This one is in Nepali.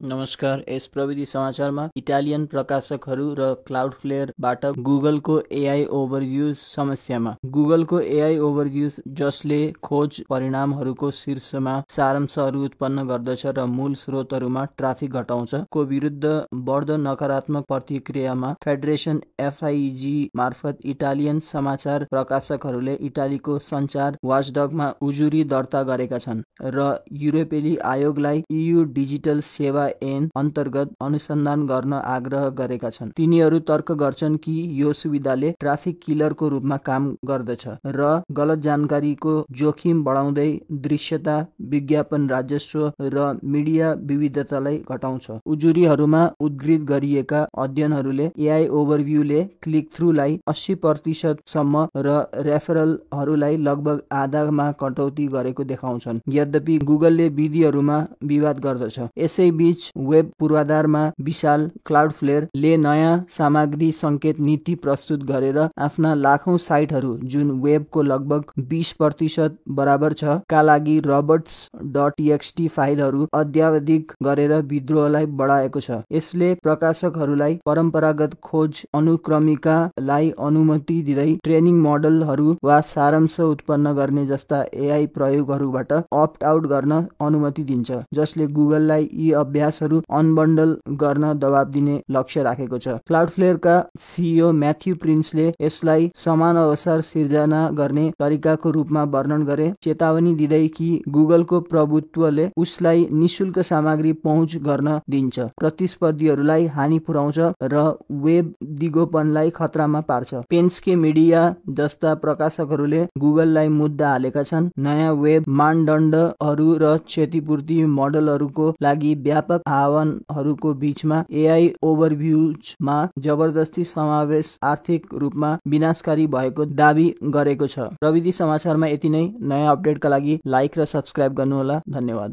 नमस्कार। यस प्रविधि समाचारमा इटालियन प्रकाशकहरू र क्लाउडफ्लेयरबाट गुगलको एआई ओभरभ्यू समस्यामा। गुगलको एआई ओभरभ्यू जसले खोज परिणामहरूको शीर्षमा सारांशहरू उत्पन्न गर्दछ र मूल स्रोतहरूमा ट्राफिक घटाउँछ को विरुद्ध बढ्दो नकारात्मक प्रतिक्रियामा फेडरेसन एफआइजी मार्फत इटालियन समाचार प्रकाशकहरूले इटालीको सञ्चार वाचडगमा उजुरी दर्ता गरेका छन् र युरोपेली आयोगलाई EU डिजिटल सेवा ऐन अन्तर्गत अनुसन्धान गर्न आग्रह गरेका छन्। तिनीहरू तर्क गर्छन् कि यो सुविधाले ट्राफिक किलरको रूपमा काम गर्दछ र गलत जानकारीको जोखिम बढाउँदै दृश्यता, विज्ञापन राजस्व र मिडिया विविधतालाई घटाउँछ। उजुरीहरूमा उद्धृत गरिएका अध्ययनहरूले एआई ओभरभ्यूले क्लिक थ्रुलाई 80% सम्म र रेफरलहरूलाई लगभग आधामा कटौती गरेको देखाउँछन्। यद्यपि गुगलले विधिहरूमा विवाद गर्दछ। यसैबीच वेब पूर्वाधारमा विशाल क्लाउडफ्लेयरले नयाँ सामग्री सङ्केत नीति प्रस्तुत गरेर आफ्ना लाखौं साइटहरू जुन वेबको लगभग 20% बराबर छ का लागि robots.txt फाइलहरू अद्यावधिक गरेर विद्रोहलाई बढाएको छ। यसले प्रकाशकहरूलाई परम्परागत खोज अनुक्रमिकालाई अनुमति दिँदै ट्रेनिङ मोडलहरू वा सारांश उत्पन्न गर्ने जस्ता एआई प्रयोगहरूबाट अप्ट आउट गर्न अनुमति दिन्छ, जसले गुगललाई यी अभ्यासहरू अनबन्डल गर्न दबाब दिने लक्ष्य राखेको छ। क्लाउडफ्लेयरका CEO म्याथ्यू प्रिन्सले यसलाई समान अवसर सिर्जना गर्ने तरिकाको रूपमा वर्णन गरे, चेतावनी दिँदै कि गुगलको प्रभुत्वले उसलाई निशुल्क सामग्री पहुँच गर्न दिन्छ, प्रतिस्पर्धीहरूलाई हानि पुर्याउँछ र वेब दिगोपनलाई खतरामा पार्छ। पेन्स्के मिडिया जस्ता प्रकाशकहरूले गुगललाई मुद्दा हालेका छन्। नयाँ वेब मानदण्डहरू र क्षतिपूर्ति मोडलहरूको लागि व्यापक आह्वानहरूको बीचमा एआई ओभरभ्यूजमा जबरजस्ती समावेश आर्थिक रूपमा विनाशकारी भएको दावी गरेको छ। प्रविधि समाचारमा यति नै। नयाँ अपडेटका लागि लाइक र सब्स्क्राइब गर्नुहोला। धन्यवाद।